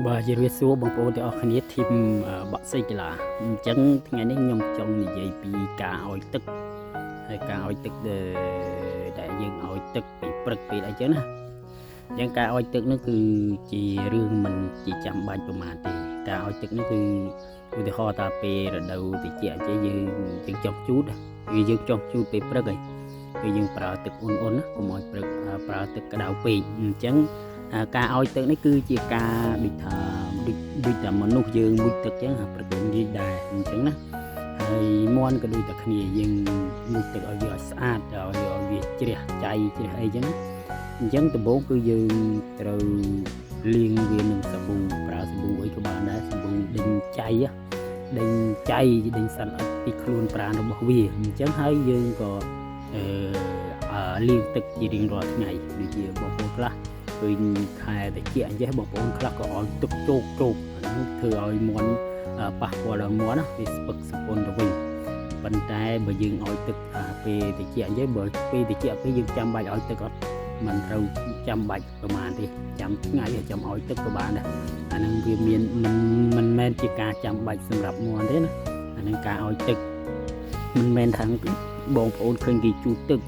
បាទជម្រាបសួរបងប្អូនទាំងអស់គ្នាធីមបាក់សីកីឡាអញ្ចឹងថ្ងៃនេះខ្ញុំចង់និយាយពីការឲ្យទឹកហើយការឲ្យទឹកដែលយើងឲ្យទឹកពីព្រឹកពេលអីចឹងណាអញ្ចឹងការឲ្យទឹកនោះគឺជារឿងមិនជាចាំបាច់ប្រហែលទេការឲ្យទឹកនោះគឺឧទាហរណ៍ថាពេលរដូវត្រជាក់ចេះយើងយើងចង់ជូតគឺយើងចង់ជូតពេលព្រឹកហើយគឺយើងប្រើទឹកអ៊ុនៗណាកុំឲ្យព្រឹកប្រើទឹកក្តៅពេកអញ្ចឹង ការឲ្យទឹកនេះគឺជាការដូចថាដូចដូចតែមនុស្សយើងមុជទឹកចឹងអាព្រឹកល្ងាចដែរអញ្ចឹងណាហើយមាន់ក៏ដូចតែគ្នាយើងមុជទឹកឲ្យវាឲ្យស្អាតឲ្យវាជ្រះចៃជ្រះអីចឹងណាអញ្ចឹងដំបូងគឺយើងត្រូវលាងវានឹងសាប៊ូប្រើសាប៊ូអីក៏បានដែរសាប៊ូដេញចៃដេញចៃដេញសត្វល្អិតពីខ្លួនប្រាណរបស់វាអញ្ចឹងហើយយើងក៏អឺលាងទឹកជារៀងរាល់ថ្ងៃដូចជាបងប្អូនខ្លះ ឃើញខែតិចអញ្ចេះបងប្អូនខ្លះក៏ឲ្យទឹកជោកជោកអាហ្នឹងធ្វើឲ្យមាន់ប៉ះពាល់ដល់មាន់ណាវាស្ពឹកសពុនទៅវិញប៉ុន្តែបើយើងឲ្យទឹកពេលតិចអញ្ចេះបើពេលតិចពេលយើងចាំបាច់ឲ្យទឹកអត់មិនត្រូវចាំបាច់ប្រហែលទេចាំថ្ងៃចាំឲ្យទឹកក៏បានដែរអាហ្នឹងវាមានមិនមិនមែនជាការចាំបាច់សម្រាប់មាន់ទេណាអាហ្នឹងការឲ្យទឹកមិនមែនថាបងប្អូនឃើញគេជូតទឹក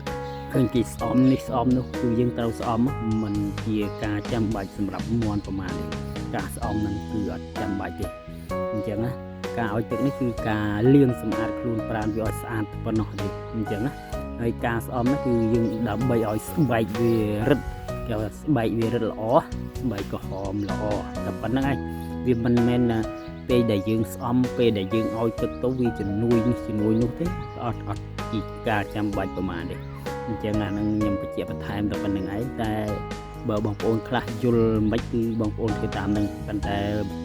ឃើញគេស្អំនេះស្អំនោះគឺយើងត្រូវស្អំមិនជាការចាំបាច់សម្រាប់មាន់ប្រមាណទេការស្អំនឹងគឺអត់ចាំបាច់ទេអញ្ចឹងណាការឲ្យទឹកនេះគឺការលាងសម្អាតខ្លួនប្រាណវាឲ្យស្អាតប៉ុណ្ណោះទេអញ្ចឹងណាហើយការស្អំនោះគឺយើងដើម្បីឲ្យស្បែកវារឹតគេថាស្បែកវារឹតល្អស្បែកក្រហមល្អតែប៉ុណ្្នឹងឯងវាមិនមែនណាពេលដែលយើងស្អំពេលដែលយើងឲ្យទឹកទៅវាជំនួយនេះជំនួយនោះទេអត់អត់ជាការចាំបាច់ប្រមាណទេ អញ្ចឹងអានឹងខ្ញុំបញ្ជាក់បន្ថែមតែប៉ុណ្្នឹងឯងតែបើបងប្អូនខ្លះយល់មិនគឺបងប្អូនធ្វើតាមនឹងប៉ុន្តែ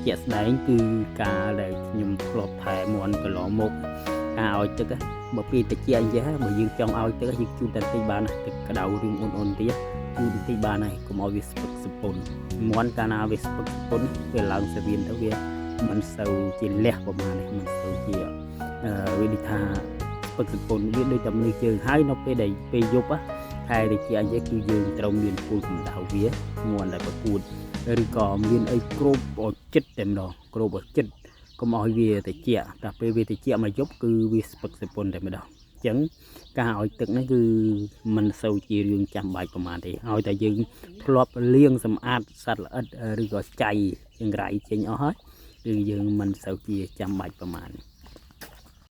ជាក់ស្ដែងគឺការដែលខ្ញុំធ្លាប់ថែមន់កន្លងមកការឲ្យទឹកបើពេលតិចអញ្ចឹងបើយើងចង់ឲ្យទឹកយើងជូតតែតិចបានទឹកក្តៅរឿងអ៊ុនអ៊ុនតិចជូតបន្តិចបានហើយកុំឲ្យវាស្ពឹកសពុនមន់កាលណាវាស្ពឹកសពុនវាឡើងសវៀនទៅវាមិនសូវជាលះប្រហែលនេះមិនសូវជាវាដូចថា ស្ពឹកសពុនវាដូចតែមនុស្សជើងហើយនៅពេលដែលពេលយប់ខែតិចអញ្ចឹងគឺយើងត្រូវមានពូលកម្ដៅវាមួនដែលប្រកួតឬក៏មានអីគ្របឲ្យចិត្តតែម្ដងគ្របឲ្យចិត្តកុំឲ្យវាតិចតែពេលវាតិចមកយប់គឺវាស្ពឹកសពុនតែម្ដងអញ្ចឹងការឲ្យទឹកនេះគឺមិនសូវជារឿងចាំបាច់ប្រហែលទេឲ្យតែយើងធ្លាប់លាងសម្អាតសត្វល្អិតឬក៏ចៃចង្រៃចេញអស់ហើយគឺយើងមិនសូវជាចាំបាច់ប្រហែល។